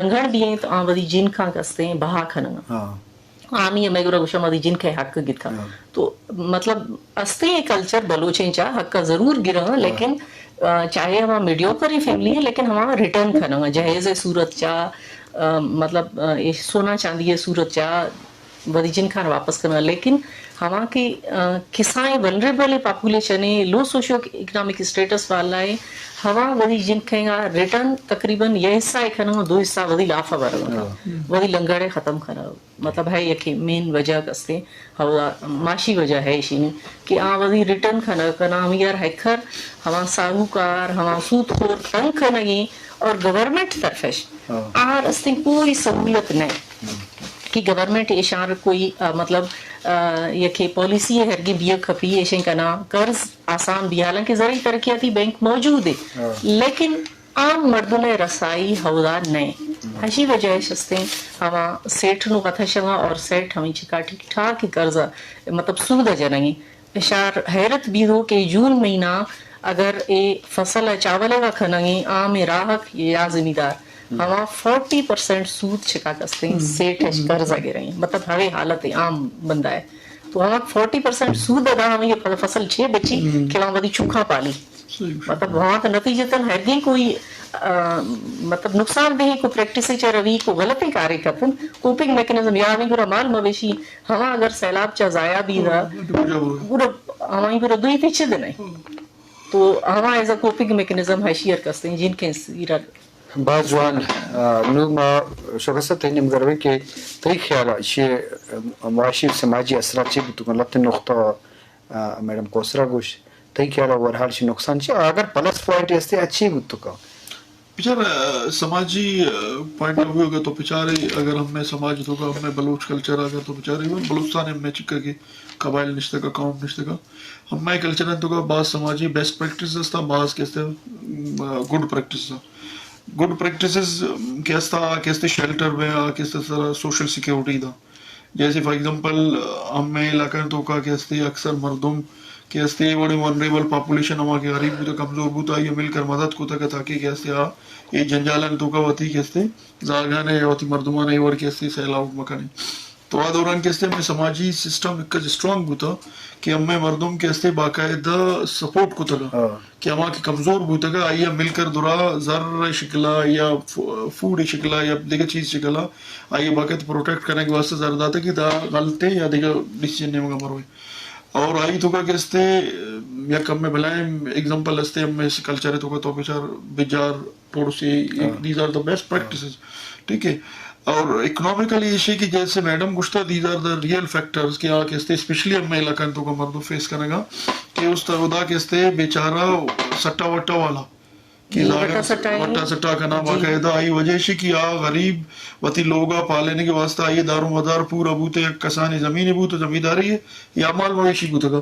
لنگڑ بی انت، آ وتی جنکاں کستیں بہا کنگ ءَ۔ ہاں۔ آمی ہمے گورا گوشاں، وتی جنک ءِ حق گتگ۔ ہاں۔ تو مطلب استیں اے کلچر بلوچیں چا حق ءَ ضرور گراں، ہاں۔ لیکن، آ، چاہے ہما میڈیوکر فیملی ایں، لیکن ہما ریٹرن کنگ ءَ، جہیز ءِ صورت چا، آ، مطلب، آ، اے سونا چاندی ءِ صورت چا وتی جنکاں واپس کنگ ءَ۔ لیکن ہما کہ، آ، کسائیں ولنریبل پاپولیشن ایں، لو سوشیو اکنامک اسٹیٹس والا ایں، ہما وتی جنکاں ریٹرن تقریباً یک حصہ ءَ کنگ ءَ، دو حصہ وتی لاف ءَ برگ ءَ، ہاں۔ وتی لنگڑ ءَ ختم کنگ ءَ۔ مطلب ہے یکے مین وجہ کستیں، ہوا معاشی وجہ ہے ایشی نی کہ آ وتی ریٹرن کنگ ءَ، کنا ہمے یار ہکر ہما ساہوکار، ہما سود خور تنگ کنگی اور گورنمنٹ طرفش، ہاں۔ آ رستیں کوئی سہولت نہیں، ہم۔ کہ گورنمنٹ ایشان کوئی، آ، مطلب، آ، یکے پالیسی ہے ہرگی بیو کپی ایشن کنا قرض آسان بی، حالانکہ زرعی ترقیاتی بینک موجود ہے، ہاں۔ لیکن عام مردم ءِ رسائی ہودا نہ ایں۔ ہشی وجہ اش استیں، ہما سیٹھ نو کتھا شگا اور سیٹھ ہمیں چکا ٹھیک ٹھاک ہی قرض، مطلب سود جنگی۔ اشار حیرت بیدو کہ جون مہینہ اگر اے فصل چاولے و کنگیں عام راہک یا زمیندار، ہما فورٹی پرسنٹ سود چکا کستیں، سیٹھ اش قرض گریں۔ مطلب ہمیں حالت عام بندہ ہے۔ تو ہما فورٹی پرسنٹ سود ادا ہمیں فصل چھ بچی، ہم۔ کہ وہاں بدی چکا پالی۔ صحیح۔ مطلب وہاں تو نتیجتاً ہرگیں کوئی، آ، مطلب نقصان دہ کو پریکٹس چا روی، کو غلطیں کارے کتن، کوپنگ میکنزم یا ہمیں گورا مال مویشی، ہما اگر سیلاب چا ضائع بی دا، ہاں، تو بجا برو۔ گورا ہمیں گورا دوئی تے چد نہیں۔ ہاں۔ تو ہما ایز اے کوپنگ میکنزم ہے شیئر کستیں جن کے سیرا۔ باز جوان، آ، نوں ما شوکت صاحب تئی نیمگا رویں کہ تئی خیال ءَ ایشی ءِ معاشی و سماجی اثرات چی بوتگ؟ لہتیں نقطہ، آ، میڈم کوثر ءَ گوشت، تئی خیال ءَ اوور آل ایشی نقصان چی؟ اگر پلس پوائنٹ ہستے، اچھی بوتگ؟ بچار، آ، سماجی، آ، پوائنٹ آف ویو اگر تو بچارے، اگر ہمے سماج توکا، ہمے بلوچ کلچر اگر تو بچارے، ایون بلوچستان ءِ ہمے چکا کہ قبائل نشتگا، قوم نشتگا، ہمے کلچر توکا باز سماجی بیسٹ پریکٹس ہستا، باز کہ استے، م، گڈ پریکٹس ہستا۔ گڈ پریکٹسز کہ استا، کہ استے شیلٹر بے، آ کہ استے سوشل سیکیورٹی دا۔ جیسے فار ایگزامپل، ہمے علاقہ توکا کہ استے اکثر مردم کہ استے وڑے ونریبل پاپولیشن ہما کہ غریب بوتا، کمزور بوتا، آئی مل کر مدد کوتا کہ تاکہ کہ استے آ اے جنجالن توکا وتی کہ استے زاگانے یا وتی مردمانے اے وڑ کہ استے سیل آؤٹ مکنے۔ تو آ دوران کہ استے ہمے سماجی سسٹم اکج اسٹرانگ بوتا کہ ہمے مردم کہ استے باقاعدہ سپورٹ کتگا، ہاں۔ کہ ہما کہ کمزور بوتگا، آئی ءَ مل کر درا زر شکلا یا ف-، فوڈ شکلا یا دگہ چیز شکلا، آئی ءَ باقاعدہ پروٹیکٹ کنگ واسطہ زر داتا کہ دا غلطیں یا دگہ ڈیسیژن نیمگا مروے۔ اور آئی توکا کہ استے یک ہمے بلائیں ایگزامپل استے ہمے کلچر توکا تو بچار بجار پوڑسی، ہاں۔ These are the best practices۔ ٹھیک ہے۔ اور اکنامیکلی ایشی کہ جیسے میڈم گوشتا، these are the real factors کہ آ کہ استے اسپیشلی ہمے علاقہ توکا مردم فیس کنگا کہ اس طرح دا کہ استے بیچارہ سٹا وٹا والا کہ جی، زاگا وٹا سٹا ہی۔ وٹا سٹا کنا جی۔ باقاعدہ آئی وجہ ایشی کہ آ غریب وتی لوگا پالنے کے واسطہ آئی دار و مدار پورا بوتے، یک کسانی زمین بوت، زمینداری ہے یا مال مویشی بوتگا۔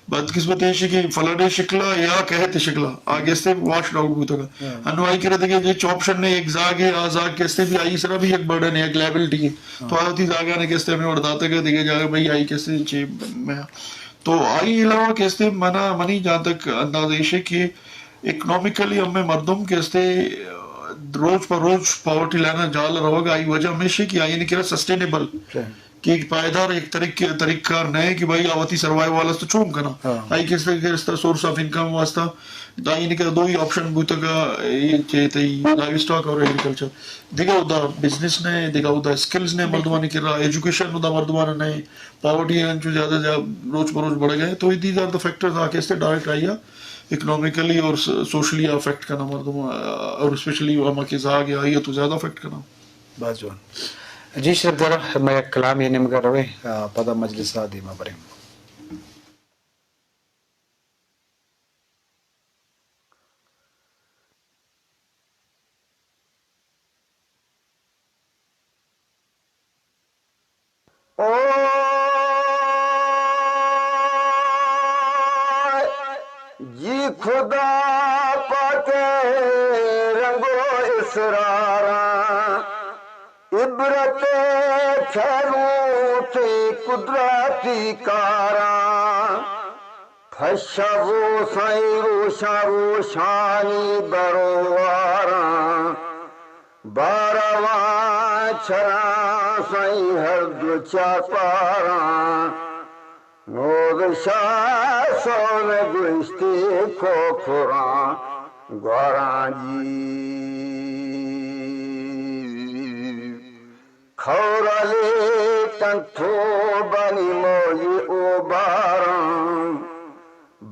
بدقسمتی ایشی کہ فلڈ شکلا یا قحط شکلا آ کہ استے واشڈ آؤٹ بوتگا۔ ہاں۔ انو آئی کرا دگہ ہچ آپشن نہیں، یک زاگے، آ زاگ کہ استے بھی آئی سرا بھی یک برڈن ہے، یک لائبلٹی ہے۔ ہاں۔ تو آ وتی زاگانے کہ استے ہمے وڑ داتگا دگہ جاگہ بھئی آئی کہ استے چے میں۔ تو آئی علاوہ کہ استے منا، منی جہاں تک اندازہ ایشی کہ اکنامیکلی ہمے مردم کہ استے روچ پہ روچ پاورٹی لائن جال روگا، آئی وجہ ہمیشی کہ آئی نے کرا سسٹینیبل۔ صحیح۔ کہ یک پائیدار یک طریق-، طریق کار نہ ہے کہ بھائی آ وتی سروائیول واسطہ چون کنا۔ ہاں۔ آئی کس طرح، کس طرح سورس آف انکم واسطہ، دا یعنی کہ دوئی آپشن بوتگا، اے چے تئی لائیو اسٹاک اور ایگریکلچر۔ دگہ اودا بزنس نہ ہے، دگہ اودا اسکلز نہ ہے، مردمانی کرا ایجوکیشن اودا مردمان نہ ہے، پاورٹی انچو زیادہ زیادہ روچ بروچ بڑھ گئے۔ تو these are the factors آ کہ استے ڈائریکٹ آئی اکنامیکلی اور س-، سوشلی افیکٹ کنا مردم، اور اسپیشلی ہما کہ زاگ ہے آئی تو زیادہ افیکٹ کنا۔ باز جوان۔ جی شرف دارا، ما یک کلامے نیمگا رویں، آ، پدا مجلس ءَ دیما بریں۔ او جی خدا پاک رنگ و اسراراں، عبرت کھیلوں تئی قدرتی کاراں۔ پھشا گوساں روشاں روشانی بروواراں۔ بارواں چراں سئیں ہر دو چاپاراں، نوز شاہ سور گوشتی کوکراں گواراں جی۔ کھورا لیٹن توبانی موجی او باراں،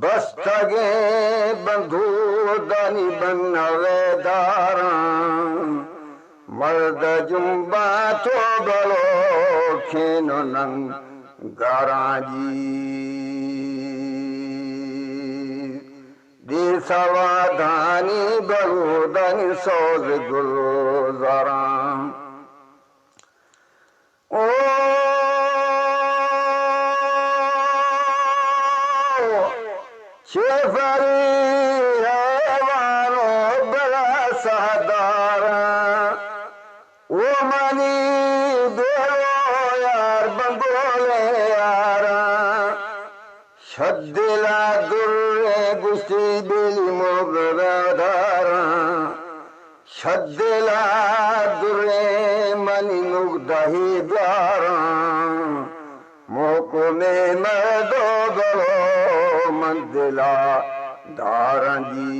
بستگیں بندودانی بنوے داراں، مرد جنباں تو بلوکین و ننگاراں جی۔ دیر سوادانی بلودانی سوز گلزاراں۔ او چہ فری حیوان و بلا سہداراں، او منی بیرو یار بنگولے یاراں۔ شدلا دریں گوشتی بیلی موگرا داراں، شدلا دریں منی نگدہی بیاراں، محکمیں مردو برو من دلا داراں جی۔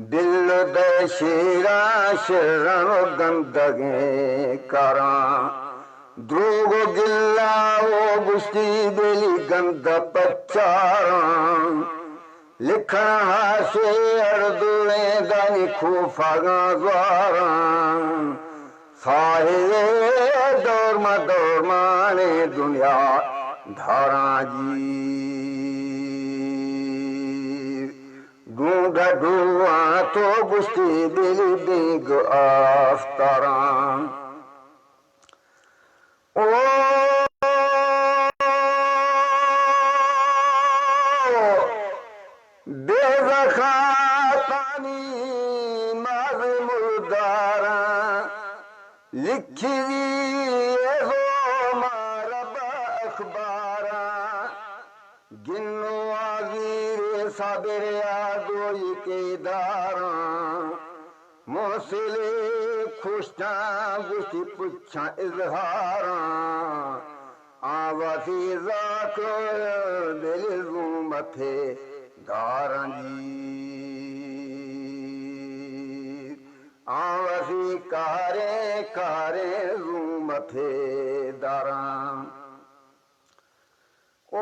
بل دئے شیراں شرن و گندگیں کاراں، دروگ و گلہ و گشتی بیلی گندہ پچاراں، لکھن ہاشے اڑ دوریں دانی کوفگاں زواراں۔ ساحل دور ما دورمانے دنیا دھاراں جی۔ ڈونڈ ڈواں تو گشتی بلی بیگ آفتاراں۔ او بے زخاتانی ماز مرداراں، لکھی دی اے زو مارا با اخباراں۔ گنو آزیر صابر یادوئی کے داراں، محسل کشتاں گشتی پچھاں اظہاراں۔ آ وتی زاک دل زوم پہ داراں جی۔ آ وتی کاریں کاریں زوم پہ داراں۔ او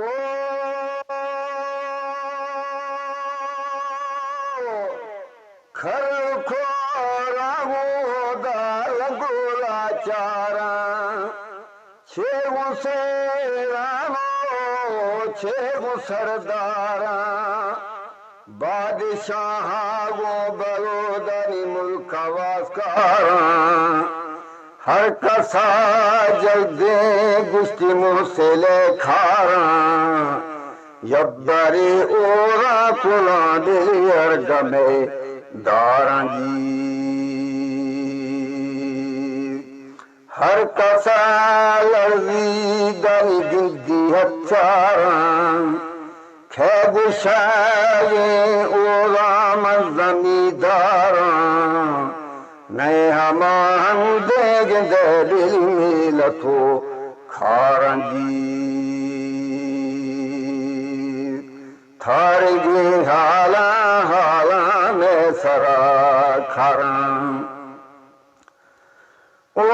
کھر کھوراں گوں دال گولا چاراں، چے گوں سیراں و چے گوں سرداراں، بادشاہاں گوں بلودانی ملک ءَ واسکاراں۔ ہر کسا جلدیں گشتی موسل کھاراں، یبرے اوراں کلاں دلی ارگمے داراں جی۔ ہر کسا لرزی دانی گندی ہتھیاراں، کھے گشائیں اوراں من زمینداراں، نئے ہما ہندیں گندے دل میلت و کھاراں جی۔ تھارگیں حالاں حالاں مئے سرا کھاراں۔ او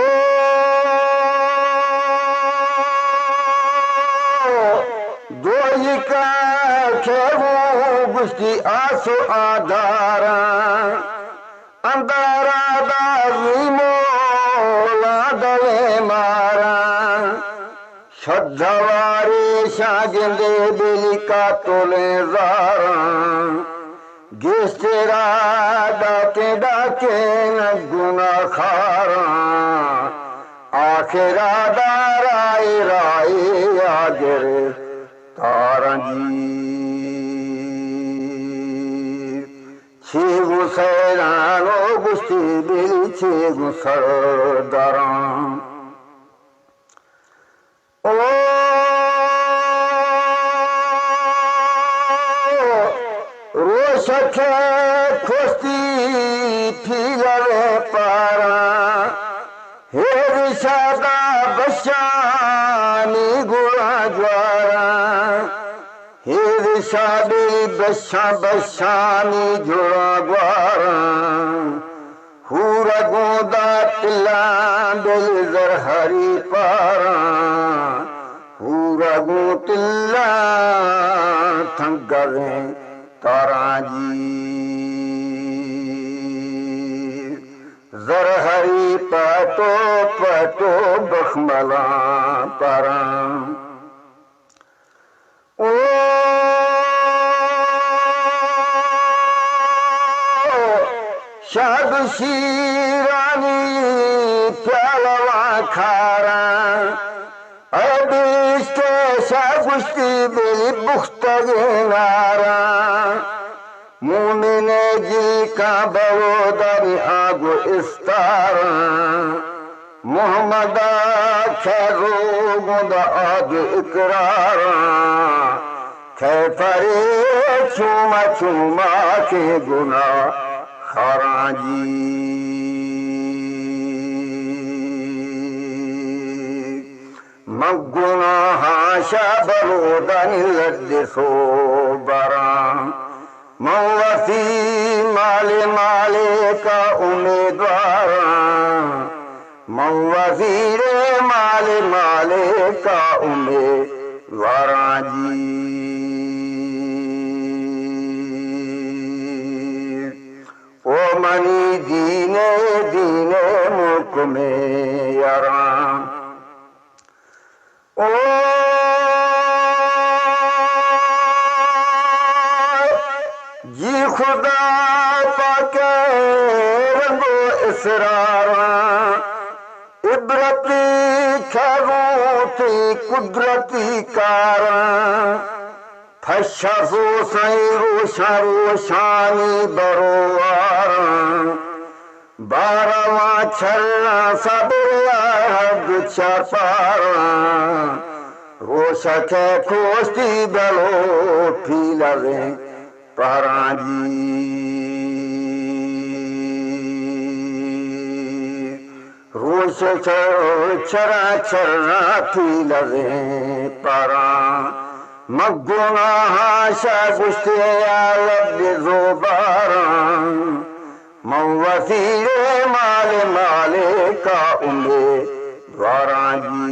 دوئیکا کھیرو گشتی آس و آداراں، اندارا دازی مولا دلے ماراں۔ شدھوارے شاگندے بلی قاتلیں زاراں، گیشترا ڈاکیں ڈاکیں گناہ کاراں، آخرا دارائے رائے آگر تاراں جی۔ چے گوں سیران و گشتی بلی چے گوں سرداراں۔ او روشکے پیلویں پاراں، ہیر شادا بشانی گڑا جواراں، ہیر شادی بشاں بشانی جڑا گواراں، ہورا گوں دا تلاں دل زرہری پاراں، ہورا گوں تلاں تھنگویں تاراں جی۔ زرہری پٹو پٹو بخملاں پراں۔ او شاد شیرانی پیالواں کھاراں، اے بیشتے شاہ گشتی بلی بختگیں ناراں۔ مومن جیکاں بلودانی آگو استاراں، محمد کھیرو گند آگ اقراراں، کھے پرے چوما چوما کے گناہ خاراں جی۔ من گناہاں شہ بلودانی لڈ سوبراں، من وتی مال مالک ء امیدواراں، من وزیر مال مالک ء امیدواراں جی۔ او منی دین ء دین ء ملک میں یاراں۔ او جی خدا پاک رنگ و اسراراں، عبرتی کھروتی قدرتی کاراں، پشا سو سائیں روشاں روشانی بروواراں۔ بارواں چھلاں صبر ء ہر دو چاپاراں، روشک ء کوشتی بلو پیلویں پہراں جی۔ روش چر چرا چرا پیلویں پہراں، مگناہاں شہ گشتے یا لب زوباراں۔ من وزیر مال مالک ء امیدواراں جی۔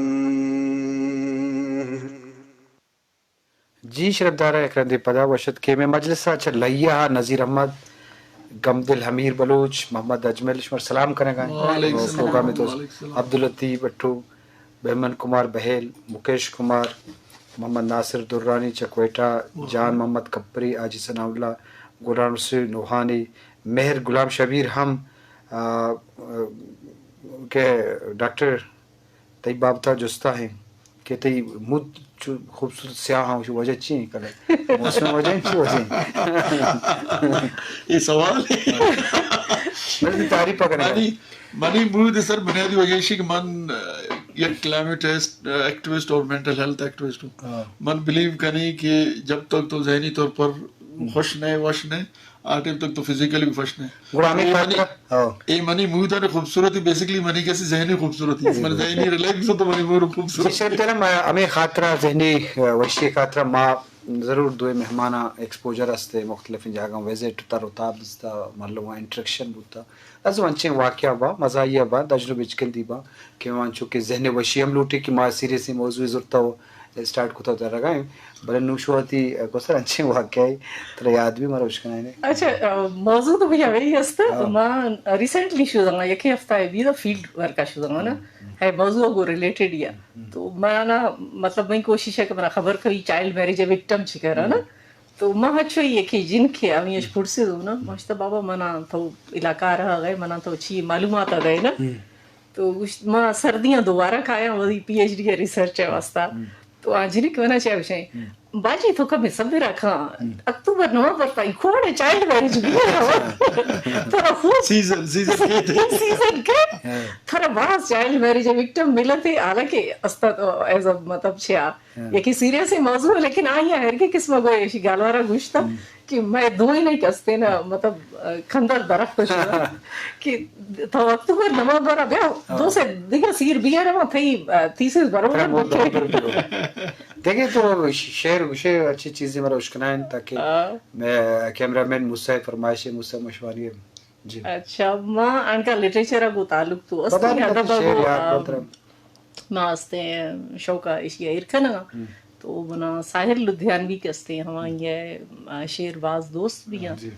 جی شرفدار ء یک رندے پدا وش اتکے مئے مجلس ء چہ لہیا ء نذیر احمد، گمدل حمیر بلوچ، محمد اجمل شمار سلام کنگا ایں۔ وعلیکم السلام۔ پروگرام تو وعلیکم السلام۔ عبداللطیف بٹو، بہمن کمار بہیل، مکیش کمار، محمد ناصر درانی چہ کوئٹہ، جان محمد کپری، حاجی ثناء اللہ، غلام رسول نوحانی، مہر غلام شبیر ہم، آ، آ، کہ ڈاکٹر تئی بابت ء جستا ہیں کہ تئی مود چو خوبصورت سیاہ ہاں، وجہ چی ہیں کلے؟ موسم وجہ ہیں، چی وجہ ہیں؟ یہ سوال ہے۔ بلے تعریف پکڑے۔ منی مود سر بنیادی وجہ ایشی کہ من، آ، یک کلائمیٹ ایکٹیوسٹ اور مینٹل ہیلتھ ایکٹیوسٹ ہوں۔ ہاں۔ من بلیو کنی کہ جب تک تو ذہنی طور پر خوش نہ، وش نہ، آ ٹائم تک تو فزیکلی بھی خوش نہ۔ گڑا ہمیں تو یہ منی، خاطر، ہاں۔ یہ منی مود ہے خوبصورتی، بیسیکلی منی کسی ذہنی خوبصورتی ہے۔ من ذہنی ریلیکس ہوں تو منی مود خوبصورت۔ جی شرفدار، ما ہمیں خاطرہ ذہنی، آ، وشی خاطرہ ما ضرور دوئے مہماناں ایکسپوجر ہستے، مختلف جاگہاں وزٹ، تر و تاب دستا، مردماں انٹریکشن بوتا۔ لازم انچیں واقعہ با، مزاحیہ با، تجربہ اچکندی با کہ ما انچو کہ ذہن وشی ہم لوٹی کہ ما سیریسیں موضوع زرتا و اسٹارٹ کتا درگا ہیں۔ بلے نوشواتی کوسر انچیں واقعہ ہے، ترا یاد بھی مروش کنائیں۔ اچھا، آ، موضوع تو بھئی ہمیں ہی ہستا۔ ہاں۔ ما ریسنٹلی شو زنگا، یکی ہفتہ ہے بھی دا فیلڈ ورکا شو زنگا نا۔ ہم، ہم۔ ہے موضوع کو ریلیٹڈ یا۔ ہم۔ تو منا، مطلب، میں کوشش ہے کہ منا خبر کوئی چائلڈ میرج وکٹم چی کرا نا۔ ہم۔ تو ما ہچو یکی جن کے ہمیں اش پڑسے دو نا، ما اشتا بابا منا تو علاقہ رہا گئے، منا تو چی معلومات آ گئے نا۔ ہم۔ تو گوشت، ما سردیاں دوبارہ کایاں وتی پی ایچ ڈی ء ریسرچ ء واسطہ۔ ہم۔ تو آ جنک منا چے گوشیں، ہم۔ باجی تو کمے صبر ء کن۔ ہم۔ اکتوبر نومبر تائی کوڑ ء چائلڈ میرج بھی ہے۔ اچھا۔ ترا خوب سیزن، سیزن کیت۔ سیزن کیت۔ ہاں۔ ترا باز چائلڈ میرج ء وکٹم ملتے، حالانکہ استا تو ایز ا مطلب چیا۔ ہاں۔ یکی سیریس موضوع ہے، لیکن آئی ہرگی قسم گوئے ایشی گالوارا گوشتا۔ ہم۔ کہ مئے دوئیناں کہ استیں نا، مطلب، کندر درخت شو کہ تو وقت پر نماز برا بیا، دو سے دیگہ سیر بیار، ما تئی تھیسز برابر بکیں۔ دیکھیں تو شعر گوشے، اچھی چیزیں مرا اشکنائیں تاکہ کیمرہ مین موسیٰ فرمائش، موسیٰ مشوانی۔ جی۔ اچھا، ما انکا لٹریچر ء گوں تعلق تو است، ادب ء گوں، ما استیں شوق ء ایشی ء ایر کنگ ء۔ تو منا ساحر لدھیانوی کہ استیں، ہما یہ، آ، شعر باز دوست بھی ہیں۔ جی۔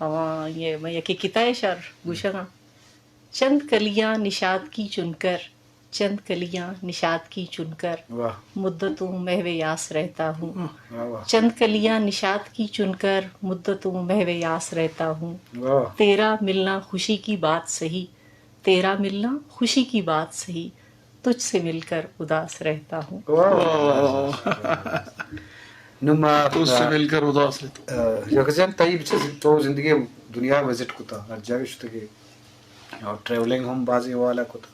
ہما یہ میں یکی کتائے شعر گوشگ ء۔ چند کلیاں نشاط کی چنکر، چند کلیاں نشاط کی چنکر، واہ۔ مدتوں محو یاس رہتا ہوں۔ واہ، واہ۔ چند کلیاں نشاط کی چنکر، مدتوں محو یاس رہتا ہوں۔ واہ۔ تیرا ملنا خوشی کی بات سہی، تیرا ملنا خوشی کی بات سہی، تجھ سے مل کر اداس رہتا ہوں۔ واہ، واہ، واہ۔ نوں ما تجھ سے مل کر اداس رہتا ہوں۔ آ، یوگ جان، تئی بچ تو زندگی دنیا وزٹ کتا، ہر جاگہ شتگے۔ اور ٹریولنگ ہم بازیں حوالہ کت۔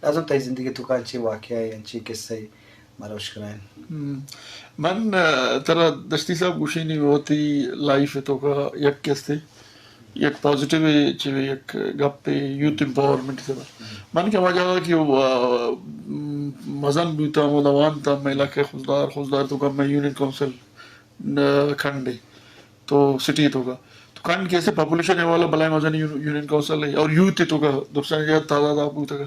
لازم تئی زندگی تو کا انچیں واقعہ ہے، انچیں قصہ ہے، مارا اشکنائیں۔ ہم۔ من، آ، ترا دشتی صاحب گوشینی وتی لائف تو کا یک قصے، یک پازیٹیو چی یک گپ یوتھ امپاورمنٹ سے۔ من کہ ہما جاگہ کہ، آ، مزن بوتا، ہمودا وانتا، مئے علاقہ خضدار، خضدار تو کا مئے یونین کونسل، آ، کھنڈے۔ تو سٹی توکا تو کنڈ کیسے پاپولیشن حوالہ بلائیں مزن یو-، یونین کونسل ہے اور یوتھ توکا درسانی زیادہ تعداد آپ بوتگا۔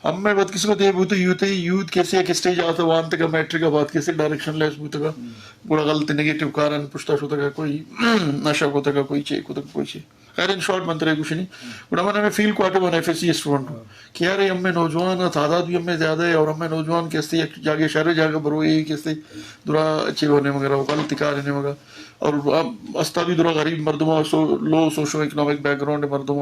ہمیں بدقسمت یہ بوتگ یوتھ، یوتھ کیسے ایک اسٹیج آتا وانتگا میٹرک بعد کیسے ڈائریکشن لیس بوتگا۔ گڑا غلط نیگیٹو کارن پشتا شتگا، کوئی نشہ کتگا، کوئی چے کتگا، کوئی چے۔ خیر، ان شارٹ من ترے گوشنی۔ گڑا من ہمیں فیل کواٹے من ایف ایس سی اسٹوڈنٹ ہوں کہ یار، یہ ہمیں نوجوان تعداد بھی ہمیں زیادہ ہے اور ہمیں نوجوان کیسے یک جاگے شہر جاگہ بروئے کیسے درا چے ہونے مگر غلط کار نے مگر اور اب استا بھی درا غریب مردم، سو، لو سوشو اکنامک بیک گراؤنڈ مردم۔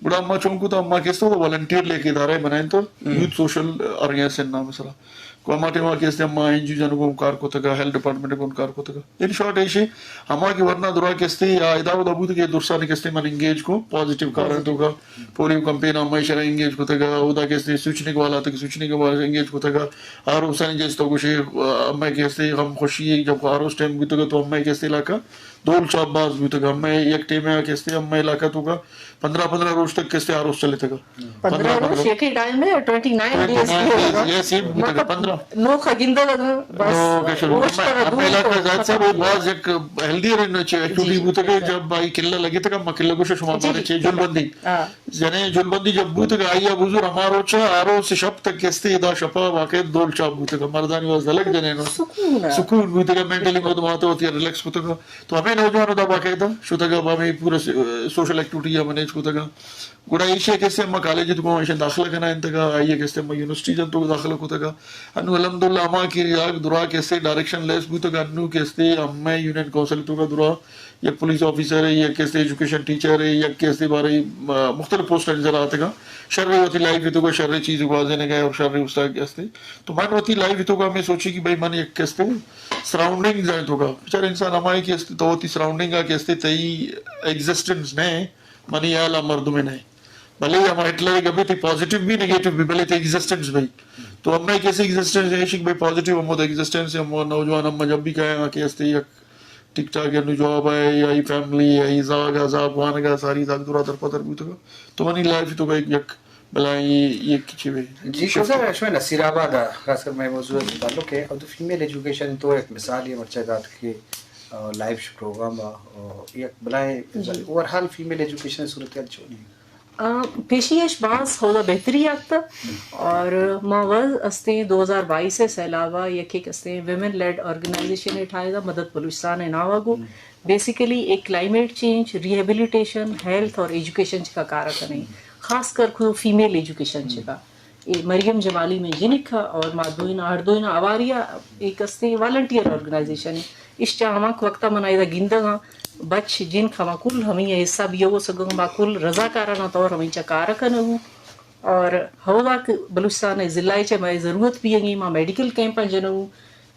گڑا اما چون کو تو اما کیسے تو والنٹیئر لے کے ادارہ بنائیں تو یوتھ سوشل آرگنائزیشن نام سرا۔ کو اما ٹیما کیسے اما این جی او جنو کو کار کو تگا، ہیلتھ ڈپارٹمنٹ کو کار کو تگا۔ ان شارٹ ایشی اما کی ورنا درا کیسے یا ادا ادا بود کے درسانی کیسے من انگیج کو پازیٹیو کار تو کا پولیو کمپین ہم شرا انگیج کتگا، اودا کیسے سوچنے والا تک سوچنے کے والا انگیج کتگا۔ آر او سائن جیس تو گوشے، آ، ہمیں کیسے غم خوشی ہے، جب آر او اس ٹائم بیتگا تو ہمیں کیسے علاقہ دول چاپ باز بیتگا۔ ہمیں یک ٹائم ہے کیسے ہمیں علاقہ تو کا پندرہ پندرہ روز تک کیسے آر او اس چلے تگا۔ پندرہ روز، یکی ٹائم ہے ٹوئنٹی نائن ڈیز۔ یس، یہ سیم بیتگا، مطلب، پندرہ۔ نوخ گندگا بس۔ نوخ شروع۔ ہمیں علاقہ ذات سے وہ باز یک ہیلدی رہنا چاہیے، ایکٹیویٹی بیتگا۔ جب بھائی قلعہ لگے تگا، ما قلعہ گوشے شما جی، بارے جی۔ چے جلبندی۔ ہاں۔ جنے جلبندی جب بوتگ آئی ء بزور ہما روچ ء آ روچ شپ تک کستے ادا شپ ء واقع دول چاپ بوتگ، مردانی واز الگ جنے نو سکون ء۔ سکون بوتگ، مینٹلی مردم آتے وتی ریلیکس بوتگ۔ تو ہمیں نوجوان ادا باقاعدہ شتگ ء ہمیں پورا سوشل ایکٹیویٹی ء مینیج کتگ۔ گڑا ایشی ء کستے ہم کالج تو ایشی داخلہ کنا انتگ، آئی ء کستے ہم یونیورسٹی جن تو داخلہ کتگ۔ انو الحمدللہ ہما کہ یاگ درا کستے ڈائریکشن لیس بوتگ، انو کستے ہمیں یونین کونسل تو کا درا یک پولیس آفیسر ہے، یک کسے ایجوکیشن ٹیچر ہے، یک کسے بارے، آ، مختلف پوسٹ آنی سرا آتگا۔ شر وتی لائف تو کا شر چیز گوازینے گئے اور شر استاد کستے۔ تو من وتی لائف تو کا ہمیں سوچی کہ بھائی من یک کستے سراؤنڈنگ جائے تو کا۔ بچار انسان ہمارے کستے تو وتی سراؤنڈنگ کا کستے تئی ایگزسٹنس نہیں، منی حال مردم نہیں۔ بھلے ہما ہٹلر گبے تئی پازیٹیو بھی، نیگیٹیو بھی، بھلے تئی ایگزسٹنس بھی۔ تو ہمیں کسے ایگزسٹنس ہے، شک بھائی پازیٹیو ہمو ایگزسٹنس ہے، ہمو نوجوان ہم جب بھی کہے کہ استے یک ٹک ٹاک یا نو جواب ہے، یا ای فیملی، یا ای زاگ، زاگ وانگا، ساری زاگ دورا در پدر بوتگا۔ تو منی لائف تو کا یک، یک بلائیں یک چی بے۔ جی، شوزا شوئے نصیر آباد آ، خاص کر میں موضوع سے تعلق ہے، اب تو فیمیل ایجوکیشن تو ایک مثال یہ مرچہ دات کہ، آ، لائیو پروگرام آ، آ، یک بلائیں اوور آل فیمیل ایجوکیشن صورتحال چونی؟ آ، پیشی اش باز ہودا بہتری آکتا اور ما وز استیں دو ہزار بائیس ء سیلاب ء یک ایک استیں ویمن لیڈ آرگنائزیشن اٹھائے دا مدد بلوچستان ء ناوا گو۔ بیسیکلی ایک کلائمیٹ چینج، ریہیبلیٹیشن، ہیلتھ اور ایجوکیشن چکا کارا کنیں، خاص کر کو فیمیل ایجوکیشن چکا۔ اے مریم جمالی میں جنک ء اور ما دوئینا، ہر دوئینا اواری ء ایک استیں والنٹیئر آرگنائزیشن ہے۔ اش چا ہما وقتا من ایدا گندگاں، بچ جنک ہما کل ہمیں حصہ بیو سگوں، ما کل رضاکارانہ طور ہمیں چا کار کنگوں۔ اور ہودا کہ بلوچستان ء ضلع چہ مئے ضرورت بھی انگی، ما میڈیکل کیمپ جنگوں،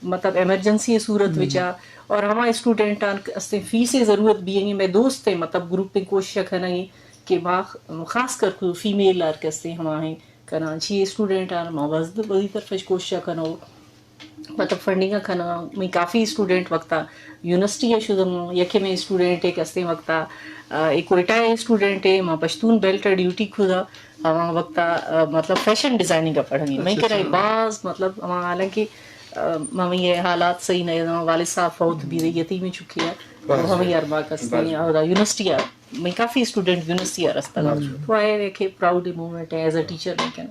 مطلب ایمرجنسی صورت وچا، اور ہما اسٹوڈنٹان استیں فیس ضرورت بھی انگی، مئے دوست ہیں، مطلب گروپ کوشش کنگی کہ ما خاص کر کو فیمیل آر کستے ہما ہیں کراچی اسٹوڈنٹ آن ما وزد وزی طرف اش کوشش کنو۔ مطلب فنڈنگ ءَ کناں۔ مئے کافی اسٹوڈنٹ وقتا یونیورسٹی ءَ شدن، یکے مئے اسٹوڈنٹ ءَ کہ استیں وقتا، آ، اے کوئٹہ ءِ اسٹوڈنٹ ءَ، ما پشتون بیلٹ ءَ ڈیوٹی کھدا، ہما وقتا، آ، مطلب فیشن ڈیزائننگ ءَ پڑھنی۔ مئے اچھا، کرا اچھا۔ باز مطلب ہما حالانکہ، آ، ما مئے حالات صحیح نہ، ہما والد صاحب فوت بی رہی، یتیم چکی ہے۔ تو ہمیں ارماک استیں، اور یونیورسٹی ءَ، مئے کافی اسٹوڈنٹ یونیورسٹی ءَ رستگ۔ تو اے کہ پراؤڈ مومنٹ ہے ایز اے ٹیچر مئے کرا۔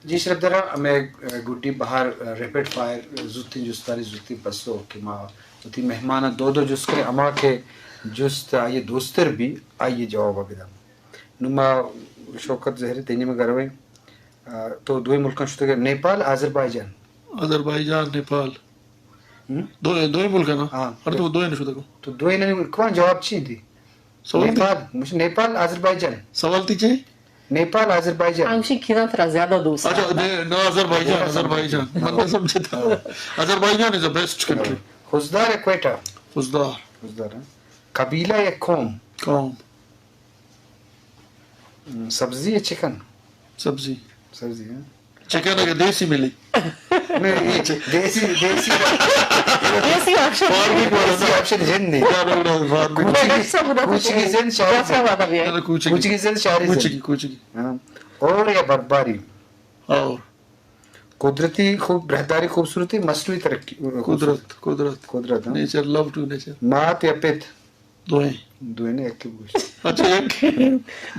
جی شرف دارا، ہمے گڈی بہار ریپڈ فائر، زوتیں جستانی زوتیں پسو کہ ما وتی مہماناں دو دو جست کنیں، ہما کہ جست آئی دوستر بی، آئی جواب بدن۔ نوں ما شوکت زہری تئی نیمگ ءَ رویں۔ آ، تو دوئیں ملکاں شتگ ئے، نیپال، آذربائیجان۔ آذربائیجان، نیپال۔ ہم؟ دو، دوئیں ملک نا؟ ہاں۔ ارے تو دوئیں نہ شتگ ئے۔ تو دوئیں نہ، کون جواب چی دی؟ سوال دی؟ نیپال، مش-، نیپال، آذربائیجان۔ سوال تی چی؟ نیپال، آذربائیجان۔ ہمشی کھیرا ترا زیادہ دوست۔ اچھا، دے، نہ، آذربائیجان، آذربائیجان۔ من نہ سمجھتا۔ ہاں۔ آذربائیجان is the best country۔ خضدار یا کوئٹہ؟ خضدار۔ خضدار، ہاں۔ قبیلہ یا قوم؟ قوم۔ ہم، سبزی یا چکن؟ سبزی۔ سبزی، ہاں۔ چکن اگر دیسی ملی۔ نہیں، یہ دیسی، دیسی۔ دیسی آپشن۔ فارمی کو دیسی آپشن جن نہیں۔ نہ، نہ، نہ، فارمی۔ کوچی کی، کوچی کی زند شہری زند۔ نہ، نہ، کوچی کی۔ کوچی کی زند شہری زند۔ کوچی کی، کوچی کی۔ ہاں۔ اور یا برفباری؟ اور۔ قدرتی خوب، راہداری خوبصورتی، مصنوعی ترقی؟ قدرت، قدرت۔ قدرت، ہاں۔ Nature, love to nature۔ مات یا پت؟ دوئیں۔ دوئیں نے، یک بگوش۔ اچھا، یک۔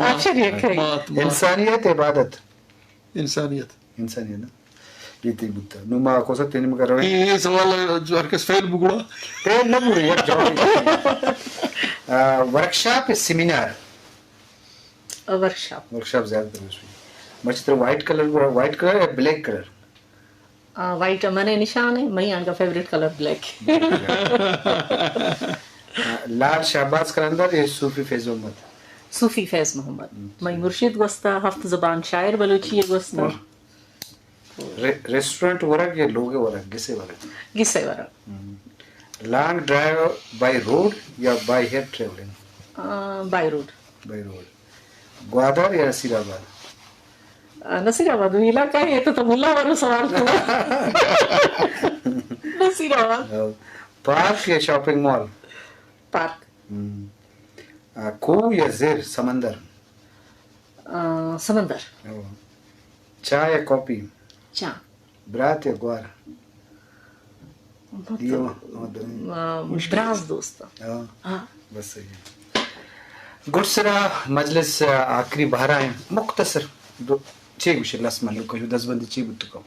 آپشن یک ہے۔ مات، مات۔ انسانیت، عبادت؟ انسانیت۔ انسانیت نا؟ یہ تی بوتا۔ نوں ما کوسا تینی مگر رویں۔ یہ، یہ سوال جو ہر کس فیل بگڑا۔ فیل نہ بگڑے، یک جواب۔ آ، ورکشاپ، سیمینار؟ آ، ورکشاپ۔ ورکشاپ زیادہ تر اس میں۔ مرچی ترا وائٹ کلر، وائٹ کلر یا بلیک کلر؟ آ، وائٹ من ءِ نشان ہے، مئی آنگا فیوریٹ کلر بلیک۔ آ، لال شہباز قلندر یا صوفی فیض محمد؟ صوفی فیض محمد۔ اچھا۔ مئی مرشد گوستا، ہفت زبان شاعر بلوچی ءِ گوستا۔ واہ۔ رے-، ریسٹورنٹ ورگ یا لوگ ورگ، گسے ورگ؟ گسے ورگ۔ ہم۔ لانگ ڈرائیو بائی روڈ یا بائی ایئر ٹریولنگ؟ آ، بائی روڈ۔ بائی روڈ۔ گوادر یا نصیر آباد؟ آ، نصیر آباد، وہ علاقہ ہے تو، تو ملا والو سوال کو۔ نصیر آباد۔ ہاں۔ پارک یا شاپنگ مال؟ پارک۔ ہم۔ آ، کوہ یا زر، سمندر؟ آ، سمندر۔ ہاں۔ چاہ یا کافی؟ چاہ۔ برات یا گوار؟ مطلب، دیو، ہاں، دو۔ آ، براس دوست۔ ہاں۔ ہاں۔ بس صحیح ہے۔ گڈسرا مجلس آخری بہرائیں، مختصر دو، چے گوشے لس مہلوک جو دزبندی چے بوتکو؟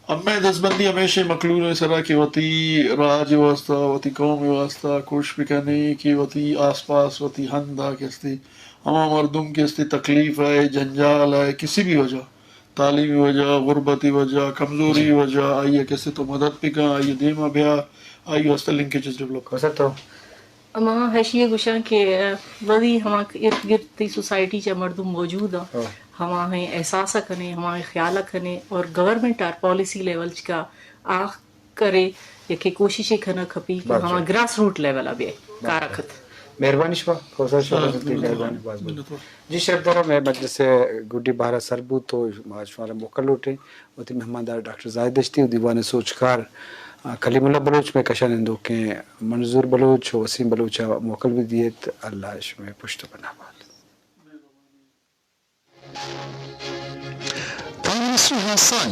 ہمے دزبندی ہمیشہ مخلوق ءِ سرا کہ وتی راج ءِ واسطہ، وتی قوم ءِ واسطہ کوشش بکنے کہ وتی آس پاس، وتی ہند ءَ کہ استی، ہما مردم کہ استی تکلیف ءَ، جنجال ءَ، کسی بھی وجہ، تعلیمی وجہ، غربتی وجہ، کمزوری وجہ، آئی ءَ کہ استی تو مدد بکن، آئی ءِ دیما بیا، آئی واسطہ لنکیجز ڈیولپ کن۔ سر تو؟ ہما ہشی ءَ گوشاں کہ وتی ہما ارد گرد تئی سوسائٹی چا مردم موجود آں، ہاں۔ ہماہیں احساس ءَ کنے، ہماہیں خیال ءَ کنے اور گورنمنٹ آر پالیسی لیول چکا آ کرے، یکے کوششے کنگ کپی کہ ہما گراس روٹ لیول ءَ بیا کار ءَ کت۔ مہربانی شما، کوثر شما، ہاں، مہربانی باز باز۔ منتوار۔ جی شرف دارا، مئے مجلس ءِ گڈی بہر ءَ سر بوت تو ما شمارا موکل لوٹیں۔ وتی مہماندار ڈاکٹر زاہد دشتی و دیوان ءِ سوجکار، آ، کلیم اللہ بلوچ، مئے کشا نندوکیں منظور بلوچ و وسیم بلوچ ءَ موکل بدیت۔ اللہ شمئے پشت ءُ پناہ بات۔ پرائم منسٹر ہاسانی